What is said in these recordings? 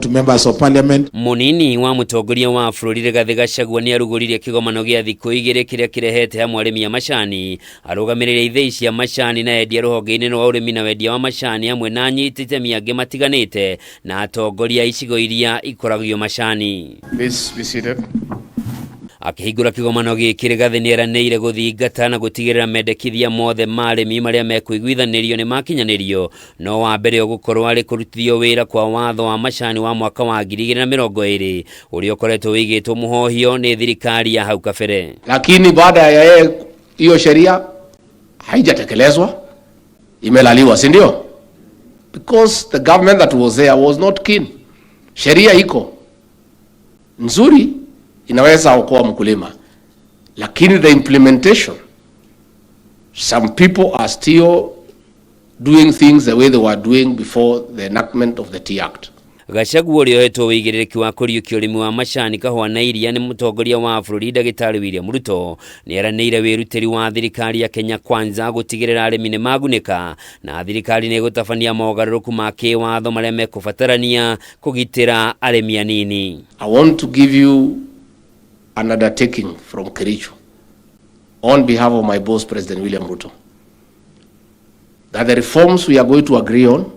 To members of parliament. Munini wa mutongoria wa bũrũri Rigathĩ Gachagua nĩ arugũririe kĩgomano gĩa thikũ 2 kĩrĩa kĩrehete hamwe arĩmi a macani, arũgamĩrĩri a ithĩi cia macani na endia rũhonge-inĩ rwa ũrĩmi na wendia wa macani hamwe na anyiti itemi angĩ matiganĩte na atongoria a icigo iria ikũragio macani. Please be seated. Akĩhingũra kĩgomano gĩkĩ, Rigathĩ nĩ eranĩire gũthingata na gũtigĩrĩra mendekithia mothe ma arĩmi marĩa mekũiguithanĩrio nĩ makinyanĩrio, no wa mbere ũgũkorwo arĩ kũrutithio wĩra kwa watho wa macani wa mwaka wa 2020 ũrĩa ũkoretwo wĩigĩtwo mũhohio nĩ thirikari ya hau kabere. Lakini baada ya yeye hiyo sheria haijatekelezwa, imelaliwa, si ndio? Because the government that was there was not keen. Sheria iko nzuri, inaweza okoa mkulima, lakini the implementation, some people are still doing things the way they were doing before the enactment of the Tea Act. Gachagua, ũrĩa ũhetwo wĩigĩrĩrĩki wa kũriũkia ũrĩmi wa macani, kahũa na iria nĩ mũtongoria wa bũrũri Ndagĩtarĩ William Ruto, nĩ eranĩire wĩrutĩri wa thirikari ya Kenya Kwanza gũtigĩrĩra arĩmi nĩ magunĩka na thirikari nĩ ĩgũtabania mogarũrũku ma kĩwatho marĩa mekũbatarania kũgitĩra arĩmi anini. I want to give you an undertaking from Kericho on behalf of my boss, President William Ruto, that the reforms we are going to agree on,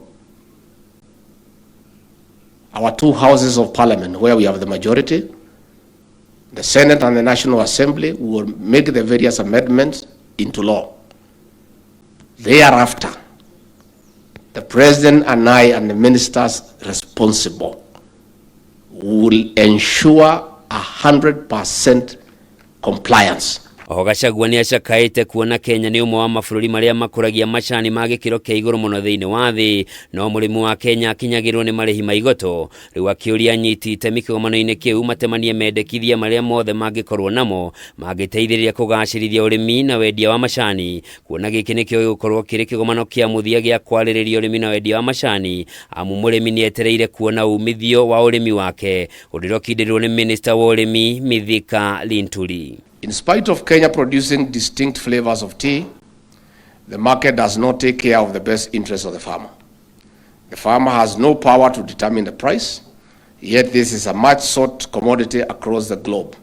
our two houses of parliament where we have the majority, the Senate and the National Assembly, will make the various amendments into law. Thereafter, the President and I and the ministers responsible will ensure 100% compliance. Oho Gachagua nĩ acakaĩte kuona Kenya nĩ ũmwe wa mabũrũri marĩa makũragia macani ma gĩkĩro kĩa igũrũ mũno thĩinĩ wa thĩ, no mũrĩmi wa Kenya akinyagĩrwo nĩ marĩhi ma igoto. Rĩu akĩũria anyiti itemi kĩgomano-inĩ kĩu matemanie mendekithia marĩa mothe mangĩkorwo namo mangĩteithĩrĩria kũgacĩrithia ũrĩmi na wendia wa macani, kuona gĩkĩ nĩkĩo gĩgũkorwo kĩrĩ kĩgomano kĩa mũthia gĩa kwarĩrĩria ũrĩmi na wendia wa macani, amu mũrĩmi nĩ etereire kuona umithio wa ũrĩmi wake, ũndũ ũrĩa ũkindĩrwo nĩ minista wa ũrĩmi Mithika Linturi. In spite of Kenya producing distinct flavors of tea, the market does not take care of the best interests of the farmer. The farmer has no power to determine the price, yet this is a much sought commodity across the globe,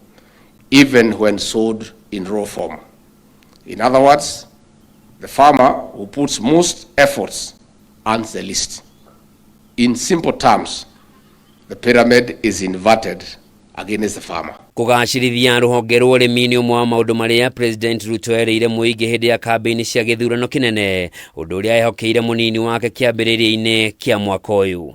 even when sold in raw form. In other words, the farmer who puts most efforts earns the least. In simple terms, the pyramid is inverted against the farmer. Kũgacĩrithia rũhonge rwa ũrĩmi nĩ ũmwe wa maũndũ marĩa President Ruto erĩire mũingĩ hĩndĩ ya kambĩini cia gĩthurano kĩnene, ũndũ ũrĩa ehokeire mũnini wake kĩambĩrĩria-inĩ kĩa mwaka ũyũ.